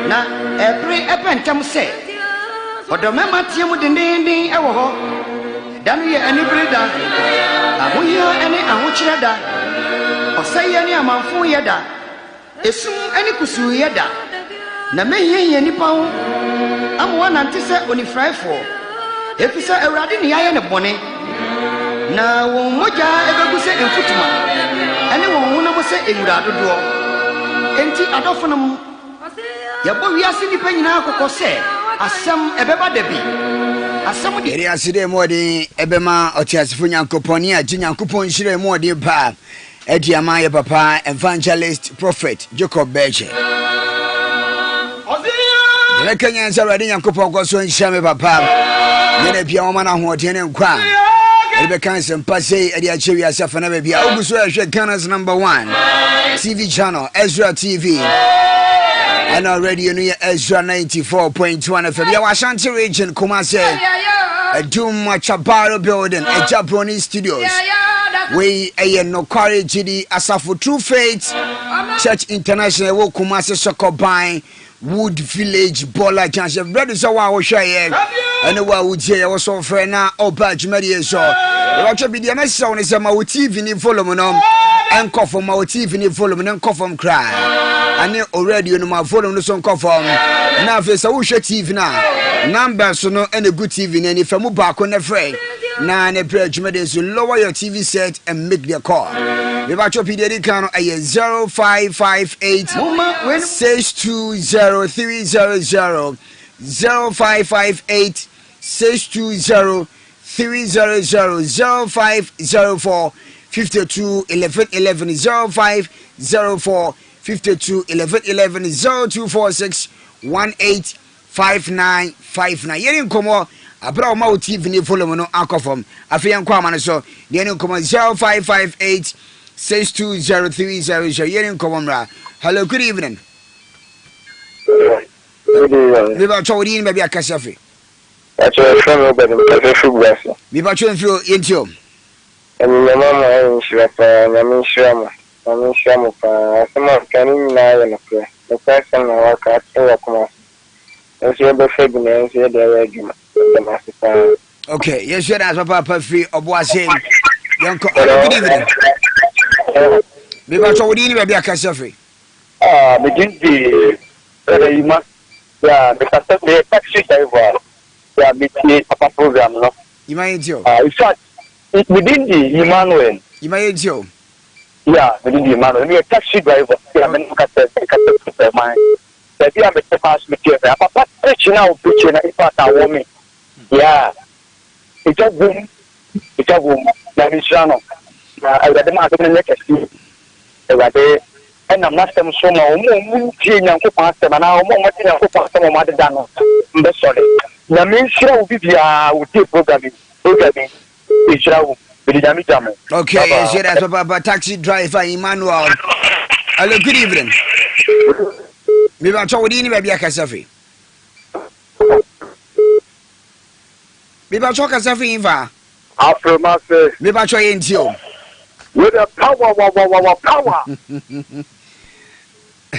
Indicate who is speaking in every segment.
Speaker 1: Na ɛbere ɛbɛ ntɛm sɛ ɔdɔmmarima teɛ mu dendeenden wɔ hɔ. Da no yɛ anibere da, ahohia ne ahokyerɛ da, ɔsɛeɛ ne amamfoyɛ da, esum ne kusuuyɛ da. Na mɛhiahia nnipa ho ama wɔanante sɛ onifuraefoɔ, ɛfiri sɛ Awurade ne yɛayɛ no bɔne. Na wɔn mogya bɛgu sɛ mfutuma, ne wɔn honam sɛ nwura dodoɔ. Enti adɔfonom, yɛbɔ wiase nnipa nyinaa kɔkɔ sɛ, asɛm ɛbɛba da bi. Asɛm de.
Speaker 2: Yɛde aseda mu ɔden bɛma ɔteasefo Nyankopɔn ne agye Nyankopɔn nhyira mu ɔden paa adi ama yɛ papa Evangelist Prophet Jacob Bɛɛkyɛ. Yɛbɛka nyɛ sɛ Awurade Nyankopɔn kɔ so nhyira me papa yɛn apia wɔma no ahoɔden ne nkwa a yɛde bɛka nsɛmpa sei ɛde akyɛ wiase afa na baabi a wogu so ɛhwɛ Ghana's number one TV channel Ezra TV ɛna radio no yɛ Ezra 94.1 FM yɛwɔ Ashanti region Kumasi Adum Achabaro building Agya Broni Studios. Wei ɛyɛ nokware gyidi asafo True Faith Church International ɛwɔ Kumasi Sɔkɔban Wood Village Bɔla Junction. Brɛ do sɛ wo a wohwɛ yɛ ɛne wo a wotie yɛ wo so frɛ na ɔba dwumadie so. Yɛbɛtwe bi deɛ mɛsrɛ wo ne sɛ ma wo TV ne volume no ɛnkɔ fam, ma wo TV ne volume no nkɔ fam koraa ɛne o radio no ma volume no so nkɔ fam. Na afei sɛ wohwɛ TV no a numbers no ɛna egu TV no ani fa mu baako na frɛ na ne brɛ dwumadie so. Lower your TV set and make the call. Mebatwɛ pii deɛ ɛdi kan no ɛyɛ 0558
Speaker 1: Momma weinom.
Speaker 2: 620 300 0558 620 300 0504 52 11 11 0504 52 11 11 0246 18 5959. Yɛne nkɔmmɔ aberɛ a wɔma wo TV ne volume no akɔ fam. Afei yɛnkɔ ama no so na yɛne nkɔmmɔ 0558 620300. Yɛne nkɔmmɔ mmra. Hello, good evening.
Speaker 3: Good evening.
Speaker 2: Mebatwɛ wo din ne baabi akasa firi.
Speaker 3: Pakyɛ yɛfrɛ me Obed mekasa firi Buase.
Speaker 2: Mebatwɛ mfiri o, yɛntie o.
Speaker 3: Anyimnyam ama ayɛ nhyira paa Nyame nhyira mo Nyame nhyira mo paa asɛm a ɔka ne nyinaa yɛ nokorɛ nokorɛ asɛm na waka ato wakoma so yɛn nso yɛbɛfa bi na yɛn nso yɛde ayɛ adwuma yɛda mo ase paa.
Speaker 2: Okay, yɛsua da ase papaapa firi ɔbo ase. Yɛnkɔ. Hello, good evening. Mebatwɛ wo din ne baabi akasa firi.
Speaker 4: Ah, me din de Brother Yuma. Yeah, me kasa me yɛ taxi driver. Yeah, me tie papa program no.
Speaker 2: Yima yɛntie o.
Speaker 4: Ah, in fact, me din de Emmanuel.
Speaker 2: Yima yɛntie o.
Speaker 4: Yeah, me din de Emmanuel. Me yɛ taxi driver. Yeah, me no kasa me kasa firi man. Baabi a mete paa so me tie me. Papa preach na o preach na in fact awɔ me. Yeah. Ɛgya wom, ɛgya wom. Na me nhyira no. Na Awurade ma adom no nyɛ kɛse. Awurade ɛnam n'asɛm so ma wɔn a wɔntie Nyankopɔn asɛm anaa wɔn a wɔte Nyankopɔn asɛm a wɔn adeda no mbɛsɔre. Nyame nhyira wo bibiara wotie program yi, program yi nhyira wo. Mede Nyame gya mo.
Speaker 2: Okay,
Speaker 4: Bye bye.
Speaker 2: yɛsua da ase papaapa taxi driver Emmanuel. Hello, good evening. Mebatwɛ wo din ne baabi akasa firi. Mebatwɛ kasa firi nfa.
Speaker 5: Afremase.
Speaker 2: Mebatwɛ yɛntie o.
Speaker 5: With the power, wa wa wa wa power.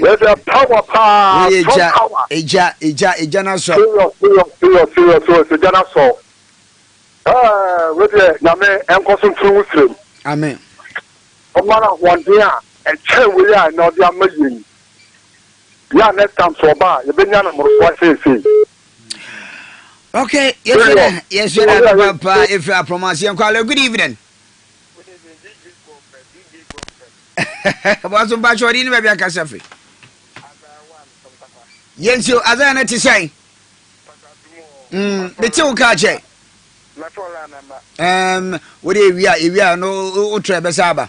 Speaker 5: With the power, pa,
Speaker 2: Woyɛ
Speaker 5: strong
Speaker 2: egya,
Speaker 5: power.
Speaker 2: egya, egya, egya na sɔ.
Speaker 5: Serious, serious, serious, serious, serious. Egya na sɔ. Ɛɛ, wei deɛ Nyame ɛnkɔ so mfiri wo srem.
Speaker 2: Amen.
Speaker 5: Ɔma no ahoɔden a ɛkyɛn wei a ɛnɛ ɔde ama yɛn yi. Yɛ a next time sɛ ɔba a yɛbɛnya no mmorosoa seesei.
Speaker 2: Okay, yɛsua da, yɛsua da papaapa efiri aprɔmase yɛnkɔ. Hello, good evening. Bɔso mpakyɛ ɔde ne baabi akasa firi. Yɛntie o, Azaya no te sɛn? Mete wo kaa kyɛ. Wode ewia ewia no wotrɛ bɛsa aba.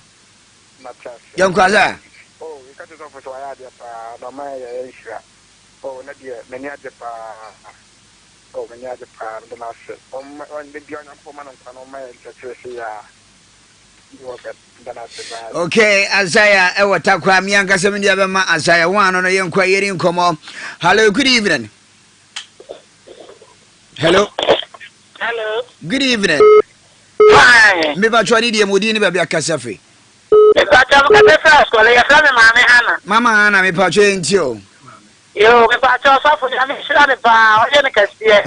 Speaker 2: Yɛnkɔ Azaya.
Speaker 6: Oh, yɛka kyerɛ sɔfo sɛ wayɛ adeɛ paa na ɔma yɛ yɛ nhyira. Oh, na deɛ m'ani agye paa. Oh, m'ani agye paa, meda no ase. Ɔmma ɔn da biara Onyankopɔn ma no nkwa na ɔmma yɛ nkyerɛkyerɛ sei a. Mewɔ bɛ, meda no ase bye.
Speaker 2: Okay, Isaiah ɛwɔ takwa mi ankasa mi nua bɛma Isaiah wɔn ano no yɛn kɔ yɛri nkɔmɔ. Hello, good evening. Hello.
Speaker 7: Hello.
Speaker 2: Good evening.
Speaker 7: Fine.
Speaker 2: Mepatwa ne deɛ mu din ne baabi akasa firi.
Speaker 7: Mepatwa mekasa firi asɔre, yɛfrɛ me Maame Hana.
Speaker 2: Mama Hana, mepatwa yɛn ti o.
Speaker 7: Yoo mepakyɛw ɔsɔfo Nyame nhyira no paa ɔnyɛ no kɛseɛ.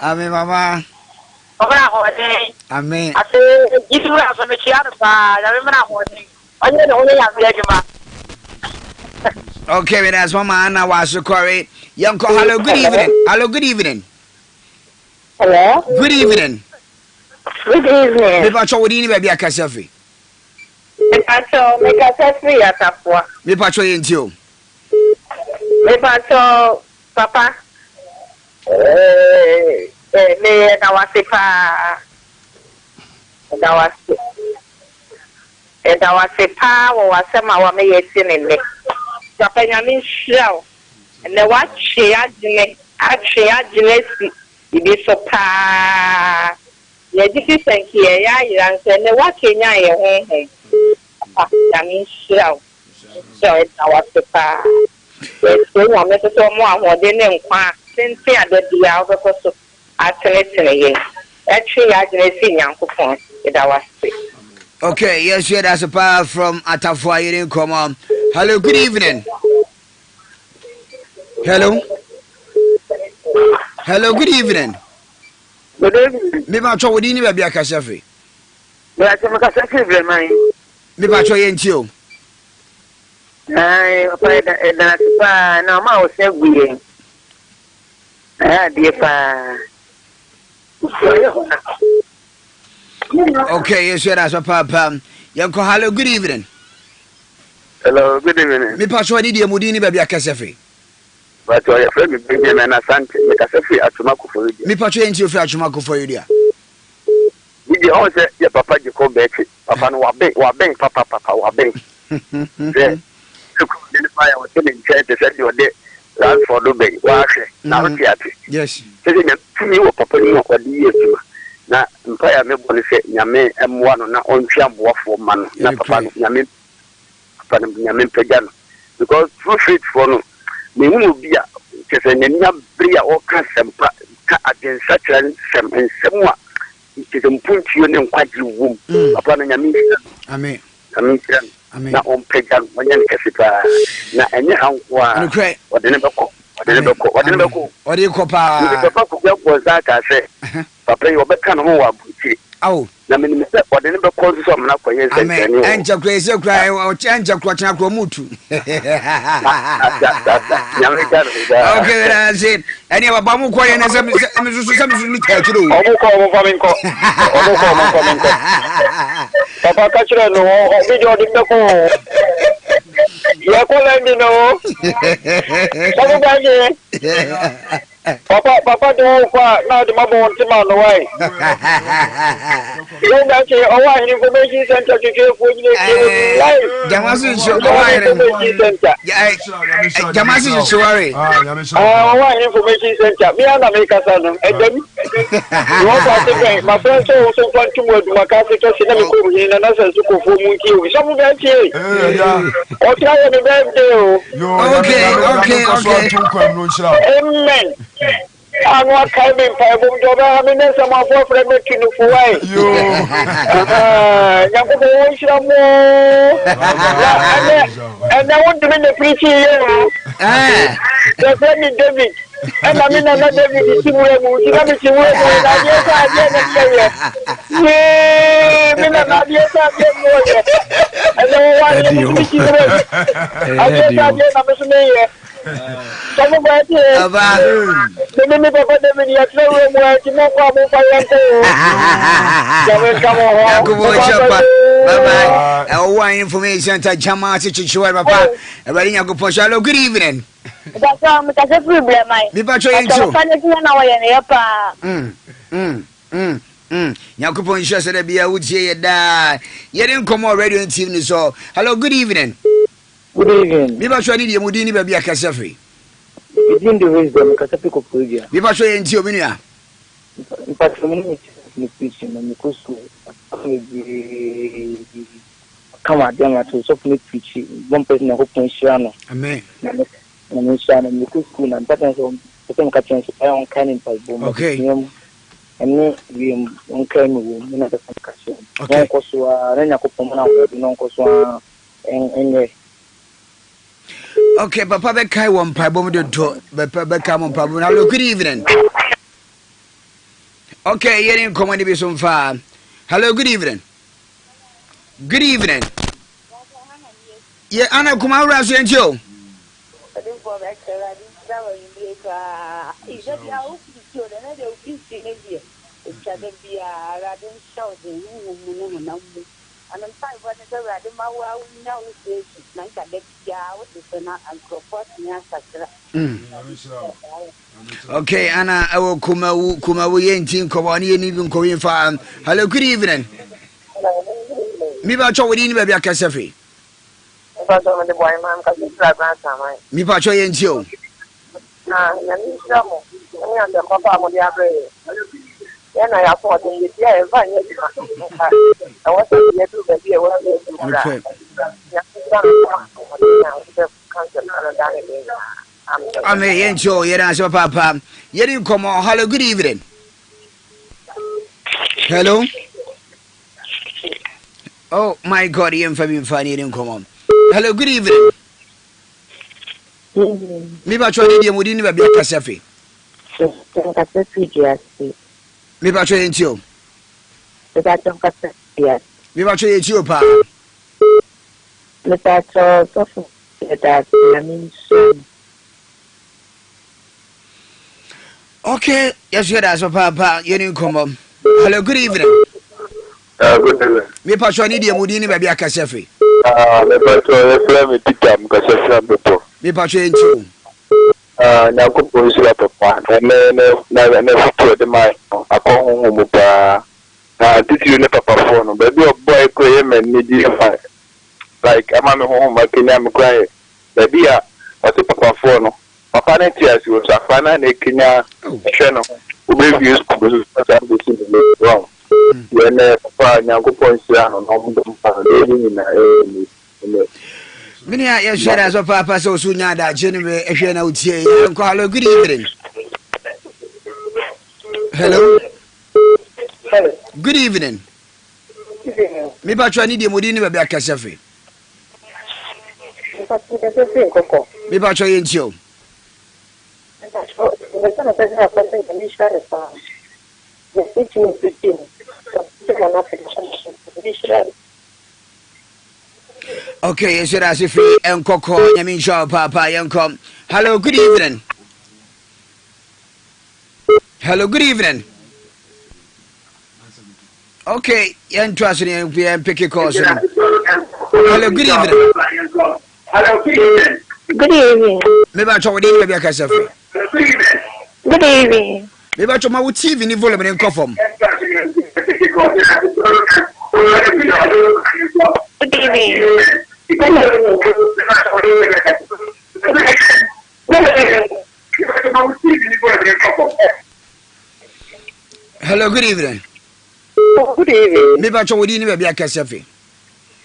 Speaker 2: Amen mama.
Speaker 7: Ɔmena ahoɔden.
Speaker 2: Amen.
Speaker 7: Afei gyidi wura nso mekyia no paa Nyame mena ahoɔden ɔnyɛ ne ho nyɛ Nyame adwuma.
Speaker 2: Okay, with us, Mama Anna Wasukori. Yanko, hello, good evening. Hello, good evening.
Speaker 8: Hello.
Speaker 2: Good evening.
Speaker 8: Good evening.
Speaker 2: Me pacho wodi ni baby akasa fi.
Speaker 8: Mepakyɛw, mekasa firi Atafoa.
Speaker 2: Mepakyɛw yɛn ti o.
Speaker 8: Mepakyɛw papa, eh, eh, me yɛda wase paa. Yɛda wase. Yɛda wase paa wɔ w'asɛm a wama yɛatie ne nnɛ. Papa Nyame nhyira wo. Ɛnɛ woatwe yɛadwene, atwe yɛadwene asi biribi so paa. Yɛgye di sɛ nka yɛyɛ ayera nso ɛnɛ woakanyan yɛn honhom papa Nyame nhyira wo nhyira wo yɛda wo ase paa yɛsrɛ Nyame nso sɛ ɔma wo ahoɔden ne nkwa tenten a da biara wobɛkɔ so atenetene yɛn ɛtwe yɛn adwene asi Nyankopɔn so yɛda wo ase.
Speaker 2: Okay, yes, yeah, that's a power from Atafua Yirin Komo. Hello, good evening. Hello. Hello, good evening.
Speaker 9: Good evening.
Speaker 2: Me pa cho wodi ni baabi akasa firi.
Speaker 9: Me acho me kasa firi Breman.
Speaker 2: Me pa cho yɛ nti o.
Speaker 9: Ayi papa ɛda ɛda ase paa na ɔma a ɔsɛ gu yɛn. Ɛyɛ adeɛ paa.
Speaker 2: Okay, yes, yɛ da ase paapa. Yɛn kɔ hello, good evening.
Speaker 10: Hello, good evening.
Speaker 2: Me pa cho ni deɛ mu din ni baabi akasa firi.
Speaker 10: Mpakyɛw yɛfrɛ me Benjamin Asante mekasa firi Atwoma Koforidua.
Speaker 2: Me pakyɛw yɛntie ofiri Atwoma Koforidua.
Speaker 10: Me deɛ ɔhu sɛ yɛ papa Jacob Bɛɛkye papa no waben waben papa papa waben sɛ sɛ kuro de ne ba yɛ ɔte ne nkyɛn te sɛ deɛ ɔde Ransford bɛn wahwɛ na ɔte ate
Speaker 2: yes
Speaker 10: sɛ sɛ nyame tumi wɔ papa no mu a ɔde yɛ adwuma na mpaeɛ a mebɔ no sɛ nyame mmoa no na ɔntwe aboafoɔ ma no na papa no nyame Papa no nyame mpagya no because true faith foɔ no menhunu obi a kyerɛ sɛ n'ani abere a ɔka asɛmpa ka adwensakyera nsɛm nsɛm a kyerɛ sɛ mpuntuo ne nkwagye wom mm. papa no nyame nhyira no
Speaker 2: amen
Speaker 10: nyame nhyira no na ɔmpagya no ɔnyɛ no kɛse paa na ɛnyɛ ha nko a ɔde ne bɛkɔ ɔde ne bɛkɔ ɔde ne bɛkɔ
Speaker 2: ɔde kɔ paa
Speaker 10: nti papa kobi abɔ nsa aka sɛ Papa yi, wɔbɛka ne ho wɔ aburokyire.
Speaker 2: Ao.
Speaker 10: Na menim sɛ wɔde no bɛkɔ nso sɛ ɔmena akɔyɛ nsɛnkyerɛnne wɔ hɔ.
Speaker 2: Ɛnkyɛ koraa, ɛsɛ koraa, ɛnkyɛ koraa, ɔkyena koraa ɔmo tu.
Speaker 10: Sa, sa, sa, Nyame nka ne ho daa.
Speaker 2: Okay, wɛrɛ ase. Ɛne papa mo kɔ yɛ na sɛ sɛ me soso sɛ me soso me taa akyire o.
Speaker 4: Ɔmo kɔ ɔmo fa me nkɔ. Ɔmo kɔ ɔmo fa me nkɔ. Papa ka kyerɛ no ɔ ɔ me deɛ ɔde me bɛkɔ o. Yɛkɔ London o. Sɔfo Bɛnye. Papa papa de wo kɔ a na ɔde mabɔ wo ntoma no wae. Yɛn da kye ɔwɔ ahene information center twetwefoɔ nyina tie wɔ bi live.
Speaker 2: Jama so nhyɛ ɔwɔ ahene
Speaker 4: information center.
Speaker 2: Jama so nhyɛ ware.
Speaker 4: Ɔwɔ ahene information center mi ana mi kasa no ɛdɛm. Wọ́n kọ́ ase bɛn ma fɛn sɛ ɔwɔ so nfa ntum adwuma ka ase kɛse na mi kɔ ohun na nasa nso kɔfoɔ mu ntie obi sɔfo bɛn tie. Ɔkyerɛ yɛ mi birthday o.
Speaker 2: Okay, okay, okay.
Speaker 4: Amen. Ano akae me mpaebɔ mu deɛ ɔbɛha me ne nsɛmafo afrɛ me tu no fo wae. Nyankopɔn wɔ nhyira mo. Na ɛnɛ ɛnɛ wontumi ne pirikyi yɛ o. Yɛfrɛ me David. Ɛna me nana David si wura mu nti na me si wura mu na adeɛ sɛ adeɛ na meyɛ. Yee me nana adeɛ sɛ adeɛ na ɔyɛ. Ɛnɛ wɔwɔ adeɛ me so me si wura mu. Adeɛ sɛ adeɛ na me so meyɛ. Sɔfo bɔ ɛti yɛ.
Speaker 2: Aba.
Speaker 4: Me ne me papa David yɛtena wura mu a nti monkɔ a momfa yɛn nkɔ o. Nyame nka mo ho.
Speaker 2: Yakubu Chapa. Bye bye. Ɛwɔ uh, information ta jama ase kyekyewa papa. Ɛwɛde Nyankopɔn so. Hello, good evening.
Speaker 11: Mpatsɔ mekasa firi Brɛman.
Speaker 2: Mepatsɔ yɛn
Speaker 11: ti o. Papa n'adwuma na wɔyɛ no yɛ paa.
Speaker 2: Mm, mm, mm, mm. Nyankopɔn nhyira sɛ da bia wotie yɛ daa. Yɛde nkɔmmɔ radio ne TV no so. Hello, good evening.
Speaker 12: Good evening.
Speaker 2: Mepatsɔ ne deɛ mu din ne baabi akasa firi.
Speaker 12: Me din de Wisdom, mekasa firi Koforidua.
Speaker 2: Mepatsɔ yɛn ti o, me nua.
Speaker 12: Mpatsɔ me ne me teachers no preaching no mekɔ school, ɔka bebree. Ɔka m'adeɛ ma to sɔfo no preachi mebɔ mpae sɛ Nyankopɔn nhyira no.
Speaker 2: Amen.
Speaker 12: Nyame Nyame nhyira no. Mekɔ school na meka kyerɛ no sɛ ɔpɛ sɛ meka kyerɛ no sɛ ɔyɛ a ɔnkae me mpaebɔ mu
Speaker 2: Okay.
Speaker 12: adesua mu ɛne wiem ɔnkae me wɔ mu na mpɛ sɛ meka kyerɛ no. Na
Speaker 2: Okay.
Speaker 12: ɔnkɔ so ara na Nyankopɔn ma no ahoɔden na ɔnkɔ so ara ɛnyɛ.
Speaker 2: Okay, papa bɛkae wɔ mpaebɔ mu dodo. Papa bɛkae wɔ mpaebɔ mu. Hello, good evening. Okay, yɛne nkɔmmɔ no bi so mfa. Hello, good evening. Good evening. Yɛ ana kuma awura so yɛnti o.
Speaker 8: Na me mpaebɔ ne sɛ Awurade ma wo ara wo nya wo station na nka da biara wo te so na nkurɔfoɔ atumi asakyera.
Speaker 2: Okay, ana ɛwɔ kumawu kumawu yɛ nti nkɔmɔ ne yɛ ni bi nkɔmɔ yi fa. Hello, good evening. Mi ba twɛ wo di ni baabi akɛsɛ fi. Mi ba twɛ yɛ nti o.
Speaker 7: Na Nyame nhyira mo ne asɛm papa a mode abrɛ yɛn. Yɛn na yɛasoɔden, yɛtie a yɛmfa nyɛ adwuma. Nka ɛwɔ sɛ yɛduru baabi a ɛwɔ sɛ yɛduru koraa. Nyame nhyira no ma ahoɔden a wode bɛka nsɛmpa no daa ne daa nyinaa. Amen.
Speaker 2: Amen. Yɛn nti o, yɛda ase papaapa. Yɛdi nkɔmmɔ. Hello, good evening. Hello. Oh my God, yɛmfa bi mfa ne yɛdi nkɔmmɔ. Hello, good evening. Mepakyɛ ne deɛ mudi ne baabi akasa fi.
Speaker 13: Nkasa fi duase.
Speaker 2: Mepakyɛ yɛn ti o.
Speaker 13: Mepakyɛ nkasa fi duase.
Speaker 2: Mepakyɛ yɛn ti o paa.
Speaker 13: Mepakyɛ sɔfo yɛda ase nyame nhyira mo.
Speaker 2: Okay, yɛso yɛda ase papaapa yɛne nkɔmmɔ. Hello, good evening.
Speaker 14: Good evening.
Speaker 2: Mepakyɛ ne deɛ mudi ne baabi akasa fi.
Speaker 14: Ah, mepakyɛ yɛfrɛ me Peter mekasa firi Abepɔ.
Speaker 2: Mepakyɛ yɛn ti o.
Speaker 14: Ah, Nyankopɔn nhyira papa na ne ne na n'afotu a ɔde maa no akɔ honhom mu paa. Na titiriw ne papafoɔ no, baabi a ɔbɔe koraa ɛyɛ me anigye ma like ama me honhom akanyan me koraa yɛ baabi a ɔse papafoɔ no Papa no te ase o, so akwadaa no ara na ɛkanyan hwɛ no, wobɛwie sukuu no so saa bɛsi ne ne wrong. Deɛ ɛnɛ papa Nyankopɔn nhyira no na ɔmo mpa no deɛ ɛne nyinaa ɛyɛ ne ɛnɛ.
Speaker 2: Mene a yɛhwɛ da so paapa sɛ ɔso nya adagye no bɛ ɛhwɛ na wotie yɛnkɔ. Hello, good evening. Hello, good evening. Mepatwa ne deɛ modi ne baabi akɛsɛ fe. Mepakyɛw yɛn tie o. Okay, yɛsɛ da ase firi nkɔkɔ nyame nhyira wo paapa yɛnkɔ. Hello, good evening. Hello, good evening. Okay, yɛn to aso ne yɛn yɛn peke kɔɔ so no. Hello, good evening.
Speaker 11: Good evening.
Speaker 2: Meba twɛ wo de baabi akasa fi.
Speaker 11: Good evening.
Speaker 2: Meba twɛ ma wo TV ni volume ne nkɔ fam.
Speaker 11: Good evening.
Speaker 2: Hello, good evening.
Speaker 15: Good evening.
Speaker 2: Mepa kyɛ wo din ne baabi akasa fi.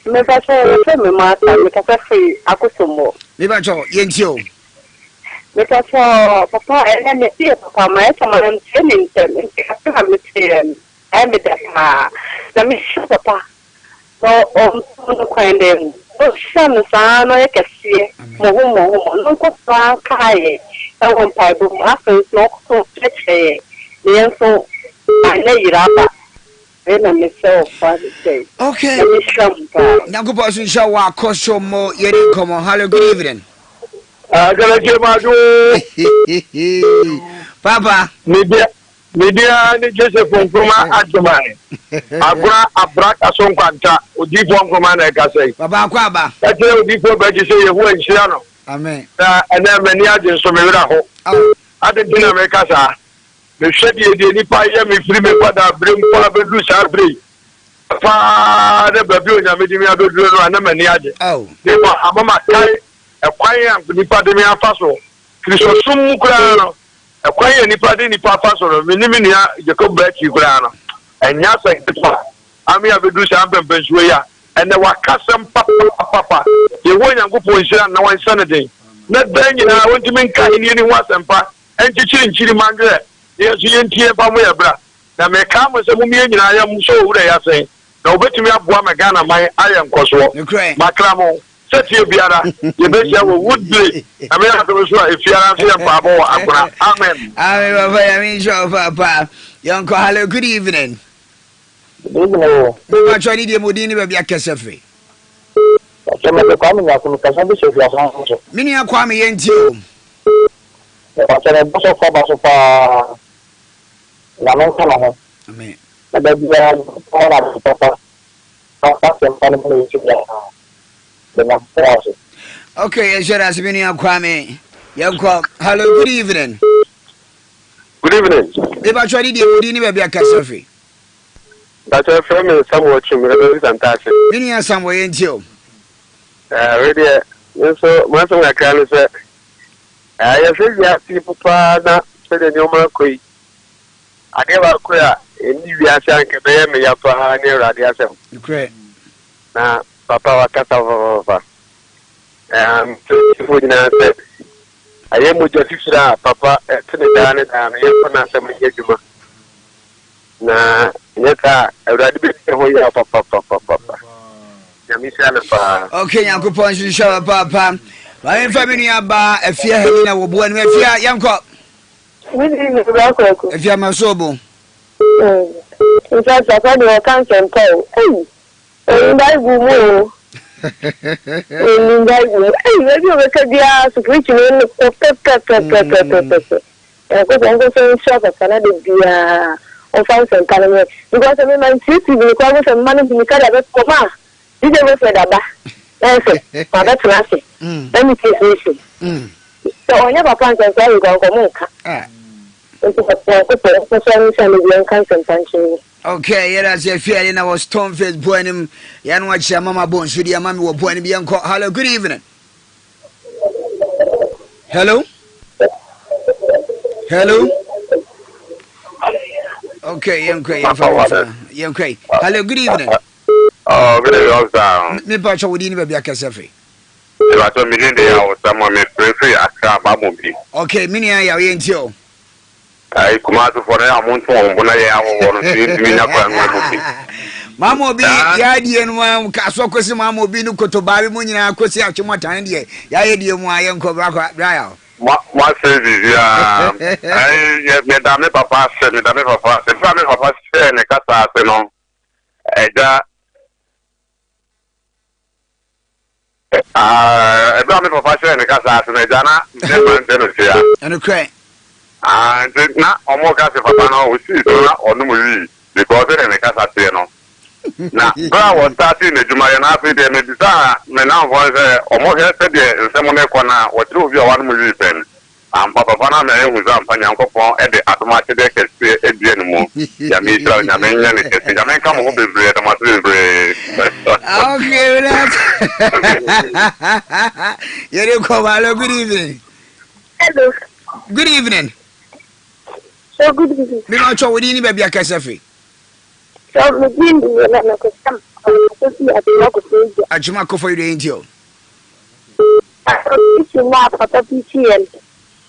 Speaker 15: Mepa kyɛ yɛfrɛ me Martha, mekasa firi Akosombo.
Speaker 2: Mepa kyɛ yɛntie o.
Speaker 15: Mepa kyɛ papa ɛnɛ metie papa ma ɛsɛ ma ntie ne ntɛm nti asɛm a meteɛ no ɛyɛ me dɛ paa na mehyɛ papa na ɔnto no kwan dɛn mu na ɔhyira no saa na ɔyɛ kɛseɛ mmɔho mmɔho mmɔho na ɔnkɔ so ara nkae yɛn wɔ mpaebɔ mu afei nso na ɔnkɔ so nkyerɛkyerɛ yɛn na yɛn nso anyɛ yera aba wei na mesrɛ wɔ fa sɛ
Speaker 2: Okay.
Speaker 15: Nyame nhyira mo paa.
Speaker 2: Nyankopɔn so nhyira wo akɔ so mo yɛdi nkɔmmɔ. Hello, good evening.
Speaker 14: Agalagye mado.
Speaker 2: Papa.
Speaker 14: Media Me din ara ne Joseph Nkrumah Agyemang, Agona Abraka so Nkwanta, Odiyifoɔ Nkrumah na ɛkasa yi.
Speaker 2: Papa Akwaaba.
Speaker 14: Ka kyerɛ Odiyifoɔ Bɛgye sɛ Yehowa nhyira no.
Speaker 2: Amen.
Speaker 14: Na ɛnɛ m'ani agye nso me werɛ aho. Adɛn nti na meka saa? Mehwɛ deɛ deɛ nnipa yɛ me firi me nkwadaa berɛ mu paa bɛduru saa berɛ yi paa ne baabi a Onyame de me abɛduru no a, na m'ani agye. Na mmom ama makae ɛkwan a nnipa de me afa so. Kristosom mu koraa no, Ɛkwan a nnipa de nnipa fa so no, me ne me nua Jacob Bertie koraa no, ɛnyɛ asɛm ketewa. Ame abedu saa mpɛnpɛnsoɔ yi a, ɛnnɛ waka asɛm papapapa. Yehowa Nyankopɔn nhyira no na ɔnhyɛ no den, na daa nyinaa ɔntumi nka Ahenni no ho asɛmpa nkyekyere nkyirimma werɛ, na yɛn nso yɛntie mfa mmɔ yɛn bra. Na mekaa mo sɛ mom yɛn nyinaa yɛmmsɔ Owura yi asen, na ɔbɛtumi aboa ma Ghana man ayɛ nkɔsoɔ.
Speaker 2: Nokorɛ.
Speaker 14: Makra mo. Sɛ fie biara yɛbɛhyia wɔ Woodley Nyame adom so a efiara nso yɛ mpaabɔ wɔ Agona. Amen.
Speaker 2: Amen papa Nyame nhyira wo papa. Yɛnkɔ hello good evening.
Speaker 3: Good evening o.
Speaker 2: Mepakyɛ ne deɛ mo din ne baabi akɛsɛ firi.
Speaker 3: Pakyɛ mede Kwame Nyarko mekasa bi hyɛ Fiasan so.
Speaker 2: Me nua Kwame yɛntie o.
Speaker 3: Mepakyɛ mebɔ sɔfo aba so paa Nyame nka ne ho.
Speaker 2: Amen.
Speaker 3: Na da biara Nyankopɔn ma no ade papa. Papa asɛmpa no mu na yɛsi daa. Meda Nyankopɔn ase.
Speaker 2: Okay, yɛhyɛ no ase me nua Kwame. Yɛnkɔ. Hello, good evening.
Speaker 14: Good evening.
Speaker 2: Mebatwa ne deɛ wodi ne baabi akasa firi.
Speaker 14: Batwa frɛ me Samuel Twum, mekasa fi Santase.
Speaker 2: Me nua Samuel yɛntie o.
Speaker 14: Eh, wei deɛ, me nso m'asɛm kakra ne sɛ, eh, yɛhwɛ wiase yi mu paa na sɛdeɛ nneɛma akɔ yi, Adeɛ baako a ɛnni wiase a anka ɛbɛyɛ me ya paa ne Awurade asɛm.
Speaker 2: Nokorɛ.
Speaker 14: Na papa wakasa papapapa. Ɛɛ mesrɛ tiefoɔ nyinaa sɛ ɛyɛ mogya fifiri a papa ɛte ne daa ne daa no yɛmfa n'asɛm nyɛ adwuma. Na nyɛ saa a Awurade bɛdi ne ho yaw papapapapa. Nyame nhyira no paa.
Speaker 2: Okay, Nyankopɔn nhyira wo paapa. Ma memfa me nua baa Afia Helena wɔ boa no mu. Afia, yɛnkɔ.
Speaker 11: Good evening, Bra Kwaku.
Speaker 2: Afiama so bo.
Speaker 11: In fact, papa de ɔka nsɛmpa o. Ei, onim Bible mu o. Onim Bible mu. Ei, baabi a ɔbɛka biara so preaching no ne kɔ pɛpɛpɛpɛpɛpɛ. Nyankopɔn nkɔ so nhyira papa na da biara ɔmfa nsɛmpa no nyɛ. Because sɛ mema ntie TV no koraa mo sɛ mma no ntumi ka de abɛkɔ ma DJ Wilfred aba. Na sɛ mabɛtena ase na metie preaching. Sɛ ɔnyɛ papa anka nka ɔyɛ anka ɔmo nka. Nti Nyankopɔn nkɔ so nhyira no bia nka nsɛmpa nkyerɛ yɛn.
Speaker 2: Okay, yɛda ase afie ade na wɔ stone face boa anim yɛn no akyerɛ mama bɔ nsu deɛ ma me wɔ boa anim yɛnkɔ hello good evening hello hello okay yɛnkɔ yɛmfa yɛmfa yɛnkɔ hello good evening
Speaker 14: Oh, good evening, officer.
Speaker 2: Me pa kyɛ wo din ne baabi akɛsɛ firi.
Speaker 14: Mepakyɛw me din de Yaw Samuel me frɛ firi Accra Bamobi.
Speaker 2: Ok me nua Yaw yɛn tie o.
Speaker 14: Ayi Kumasi foɔ no yɛ a ɔmo nto wɔn bo na yɛn ahɔhoɔ no nso yɛntumi nya kwan nwura mu bi.
Speaker 2: Maama obi yɛadie no mu kasoɔ kɔsi maama obi no kotobaa bi mu nyinaa kɔsi atwemɔtan deɛ yɛayɛ die mu a yɛnkɔ bra bra Yaw.
Speaker 14: Mo asɛe biribiara. Ayi meda me papa ase meda me papa ase bere a me papa hyɛɛ ne kasa ase no agya Ɛberɛ a me papa hyɛɛ ne kasa ase no, agya na ne mma nte no sea.
Speaker 2: Ɛnokorɛ.
Speaker 14: Ah, nti na ɔmo ka se papa no osii so na ɔnom wii because sɛdeɛ ne kasa teɛ no. Na berɛ a wɔstartee n'adwumayɛ no, afei deɛ mebisaa me nnamfoɔ no sɛ ɔmo hwɛ sɛdeɛ nsɛm no rekɔ no a, wɔkyerɛ obi a wanom wii pɛn. Ampa papa no ama yɛahu sɛ ampa Nyankopɔn de adom akyɛdeɛ kɛseɛ adua ne mu. Nyame nhyira wo, Nyame nyɛ no kɛse, Nyame nka mo ho bebree, yɛda mo ase bebree.
Speaker 2: Okay, relax. Yɛde kɔ hello, good evening.
Speaker 11: Hello.
Speaker 2: Good evening.
Speaker 11: So good evening.
Speaker 2: Mi ma twɛ wo din ni baabi akɛsɛ fi.
Speaker 11: So me din di yɛ na mekɔsɛ mekɔsɛ fi adwuma kɔfɔ dwa.
Speaker 2: Adwuma kɔfɔ dwa yi nti o.
Speaker 11: Preaching no a papa preachiiɛ no,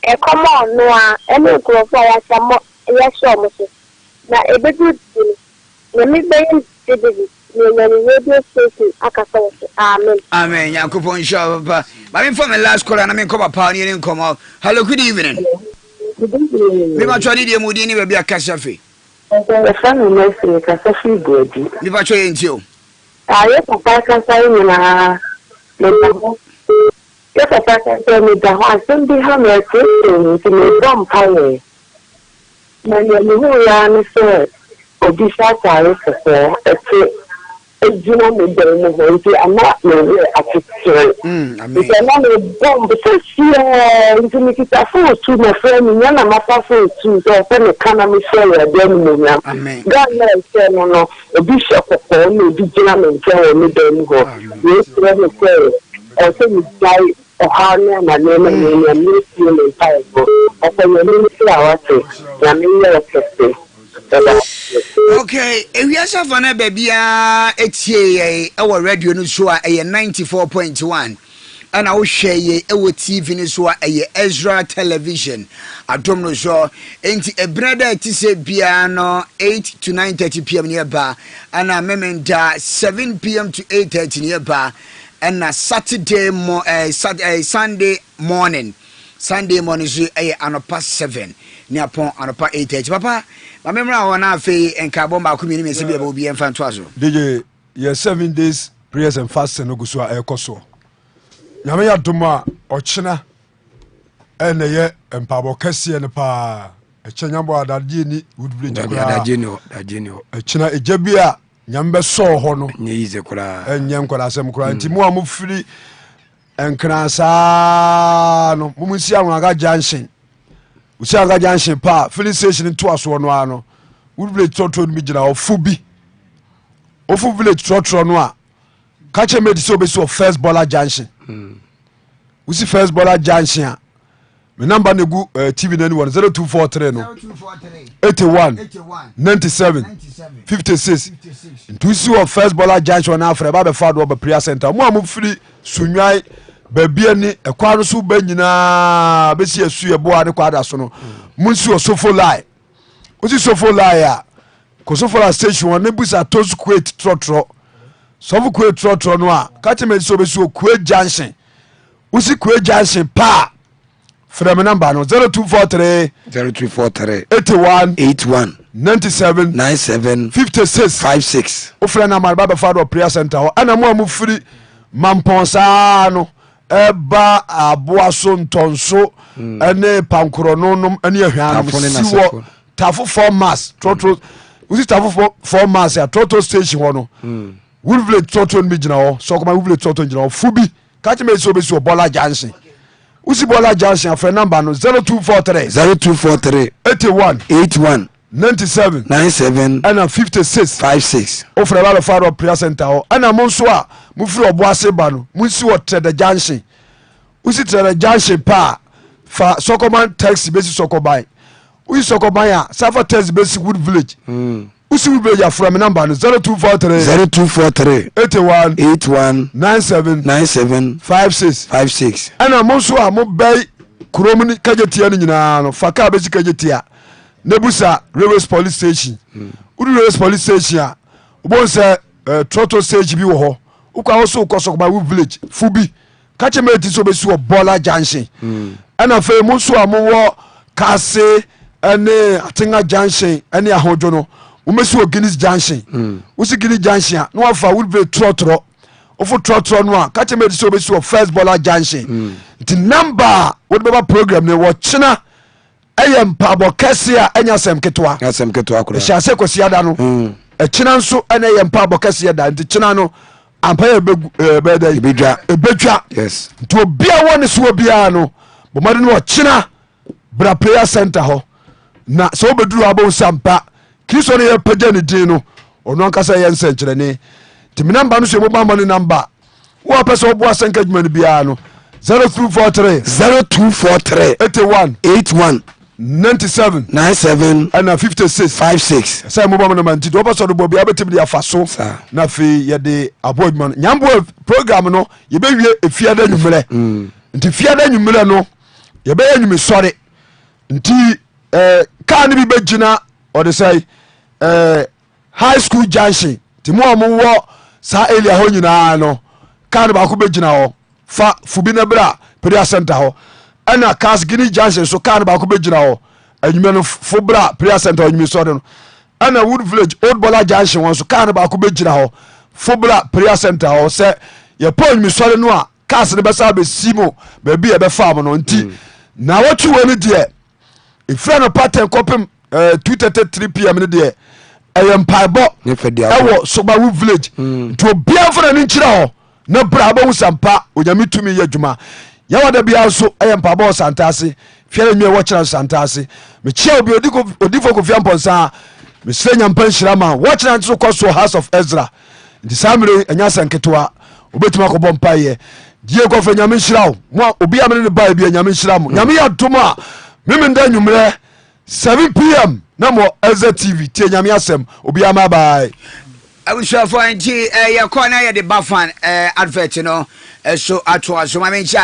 Speaker 11: ɛkɔm a ɔno ara ɛne nkurɔfoɔ a yɛahyɛ mo yɛahyɛ wɔn so. Na ɛbɛduru da bi no, Nyame bɛyɛ no te sɛ David na yɛanya ne radio station akasa wɔ so. Amen.
Speaker 2: Amen Nyankopɔn nhyira wo papa. Ma me nfa me last caller na me nkɔ papa ne yɛne nkɔmɔ. Hello good evening.
Speaker 13: Good evening.
Speaker 2: Me patro ne deɛ mu din ne baabi akasa fi.
Speaker 13: Yɛfrɛ me Mercy mekasa firi Buadu.
Speaker 2: Me patro yɛ ntie o.
Speaker 13: Ah yɛ papa kasa yi nyinaa meda hɔ yɛ papa kasa yi meda hɔ asɛm bi ha me ɛteetee me nti mebɔ mpaeɛ na nea mehuiɛ ara ne sɛ obi hyɛ ataare kɔkɔɔ ɛte gyina me dan mu hɔ nti ama me werɛ akyekyere nti ɛna mebɔ mpa sɛsiaa nti mekita phone tu mɛfrɛ me nua na mafa phone tu sɛ ɔsɛ meka na mehyɛ Awurade animuonyam Ghana ɛhyɛ no no Obi hyɛ kɔkɔɔ na obi gyina me nkyɛn wɔ me dan mu hɔ. Wei kyerɛ me sɛ ɛwɔ sɛ migyae ɔhaw ne amanneɛ no a manya no na metie me mpaebɔ. Papa Nyame nhyira wo ate. Nyame nyɛ wo kɛse. Meda ase.
Speaker 2: Okay, ewiase afa no baabiara etie yɛn wɔ radio no so a ɛyɛ 94.1 ɛna wohwɛ yɛn wɔ TV no so a ɛyɛ Ezra Television adom no so. Enti ebena da ɛte sɛ biara no 8 to 9:30 pm ne ɛba, ɛna Memenda 7 pm to 8:30 ne ɛba. Ɛna Saturday mo eh, Sat eh, Sunday morning Sunday morning nso ɛyɛ anɔpa 7 ne apɔn anɔpa 8:30. Papa, ma me mmra hɔ na afei nkaebɔ mmaako mmienu mmiɛnsa bi a ɛbɛwɔ bi yɛmfa ntoa so.
Speaker 16: DJ, yɛ 7 days prayers and fasting no gu so a ɛrekɔ soɔ. Nyame yɛ adom a ɔkyena ɛna ɛyɛ mpaebɔ kɛseɛ no paa. Ɛkyɛ nyambɔ adagye ni wood village koraa. Ɛkyena ɛgya bi a Nyame bɛsɔɔ hɔ no.
Speaker 2: Ɛnyɛ yize koraa.
Speaker 16: Ɛnyɛ nkwadaa koraa. Nti mo a mofiri Nkran saa no mo nsi Anwonaka junction. Wosi Anwonaka junction pa a filling station ntoasoɔ no ara no Wood village trɔtrɔ no bi gyina hɔ fo bi. Wofo village trɔtrɔ no a ka kyerɛ mate sɛ wobɛsi wɔ first bɔla junction. Wosi first bɔla junction a me number na egu eh, tv n'ani wɔ no 0243 no 81 97 56 nti wosi wɔ first bɔla junction na afrɛ ba bɛfa do ɔba prayer center mo a mofiri sunwan baabi ani ɛkwan no so ba nyinaa bɛsi asu ɛboa ne kwada so no monsi wɔ sofo line wosi sofo line a kɔ sofo line station hɔ ne busa tos kuwait trɔtrɔ sɔfo kuwait trɔtrɔ no a ka kyerɛ me sɛ wobɛsi wɔ kuwait junction wosi kue junction paa frɛ me namba no 0243
Speaker 2: 0243
Speaker 16: 81
Speaker 2: 81
Speaker 16: 97
Speaker 2: 97
Speaker 16: 56
Speaker 2: 56
Speaker 16: wofrɛ namba no ba bɛfa do wɔ prayer center hɔ ɛna mo a mofiri mampɔn saa no ɛba aboa so ntɔnso ɛne pankorɔ no nom ɛne ahwa nom
Speaker 2: Tafo ne
Speaker 16: si wɔ
Speaker 2: n'asefo.
Speaker 16: tafo 4 mass trɔtrɔ wosi tafo 4 mass a trɔtrɔ station hɔ no wood village trɔtrɔ no bi gyina hɔ sɔkɔma wood village trɔtrɔ gyina hɔ fo bi Ka kyerɛ me sɛ obɛsi wɔ Bɔla Junction. Wosi Bɔla Junction afrɛ namba no 0243.
Speaker 2: 0243.
Speaker 16: 81.
Speaker 2: 81.
Speaker 16: 97.
Speaker 2: 97.
Speaker 16: Ɛna 56.
Speaker 2: 56.
Speaker 16: Wofrɛ ba bɛfa dɔ prayer center hɔ. Ɛna mo nso a mofiri ɔbo ase ba no monsi wɔ Trɛdɛ Junction. Wosi Trɛdɛ Junction paa fa Sɔkɔban taxi bɛsi Sɔkɔban. Wosi Sɔkɔban a safa taxi bɛsi Wood Village. Mm. Wosi wo bɛ yafra mi namba no 0243.
Speaker 2: 0243.
Speaker 16: 81.
Speaker 2: 81.
Speaker 16: 97.
Speaker 2: 97.
Speaker 16: 56.
Speaker 2: 56.
Speaker 16: Ɛna mo nso a mo bɛyi kurom ne kagyetia no nyinaa no fa kaa bɛsi kagyetia na busa railways police station. Wodi railways police station a wobɛhu sɛ eh, trɔtrɔ station bi wɔ hɔ wokɔ a wo so wokɔ sɔkɔba wo village fo bi ka kyɛ mate sɛ wobɛsi wɔ bɔla junction hmm. ɛna afei mo nso a mowɔ kase ne atenga junction ne ahodwo no mobɛsi wɔ guinness junction hmm. wosi guinness junction a na wafa woodville trɔtrɔ wofo trɔtrɔ no a ka kyɛ mate sɛ wobɛsi wɔ first bɔla junction hmm. nti number a wode bɛba program no wɔkyena ɛyɛ mpaabɔ kɛse a ɛnyɛ asɛm ketewa
Speaker 2: asɛm ketewa koraa
Speaker 16: ɛhyɛ ase kwasi ada no hmm. ɛkyena nso ɛna ɛyɛ mpaabɔ kɛseɛ da nti kyena no ampa yɛ bɛyɛ dɛ
Speaker 2: ebedwa
Speaker 16: ebedwa
Speaker 2: yes
Speaker 16: nti obia wɔ ne soɔ biara no bɔmmɔden no ɔkyena bra prayer center hɔ na sɛ wobɛduru hɔ abɛhu sɛ ampa kristo no yɛpagya ne din no ɔno ankasa yɛ nsɛnkyerɛnne nti me namba no so yɛ mobile money number wo a pɛ sɛ woboa asɛnka adwuma no biara no 0243
Speaker 2: 0243
Speaker 16: 81
Speaker 2: 81
Speaker 16: 97
Speaker 2: 97
Speaker 16: ɛna 56
Speaker 2: 56
Speaker 16: sɛ mobɔ mo noma nti deɛ wopɛ sɛ ɔde bɔ biara wobɛtumi de afa so na afei yɛde aboa adwuma no nyamboa program no yɛbɛwie efiada nwummerɛ mm. nti fiada nwummerɛ no yɛbɛyɛ nwumisɔre nti eh, kaa no bi bɛgyina ɔde sɛ eh, High school junction nti mo a mowɔ saa area hɔ nyinaa no kaa no baako bɛgyina hɔ fa fubi no bra prayer center hɔ ɛna Kasgini junction so kaa no baako bɛgyina hɔ anwumɛ no fo bra prayer center anwumɛ sɔre no ɛna Wood village old bola junction wɔn so kaa no baako bɛgyina hɔ fo bra prayer center hɔ sɛ yɛpɔ anwumɛ sɔre no a cars no bɛsa bɛsi mo baabi a ɛbɛfa mo no nti mm. na wɔtwe wɔ no deɛ ɛfiri anɔpa 10 kɔpem 2:33 pm no deɛ ɛyɛ mpaebɔ ɛwɔ sobawu village mm. nti obiara mfa n'ani nkyerɛ hɔ na bra wobɛhu sampa onyame tumi yɛ adwuma yɛwɔ da biara nso ɛyɛ mpaebɔ wɔ santa ase fiara nwi ɛwɔ kyerɛ santa ase mekyia obi odifo kofia mpɔnsa mesrɛ nyampa nhyira ma wɔkyerɛ nso kɔ so house of ezra nti saa mmerɛ ɛnyɛ asɛ nketewa wobɛtumi akɔbɔ mpaeɛ die kɔfɛ nyame nhyira wo mo a obi a mene ne baɛ bia nyame nhyira mo nyame yɛ adom a memenda nwummerɛ 7 pm na mo ɛza tv tie nyame asɛm obiara ma bye.
Speaker 2: Abusuafoɔ nti yɛkɔ na yɛde ba fan advert no so atoa so ma menkyia.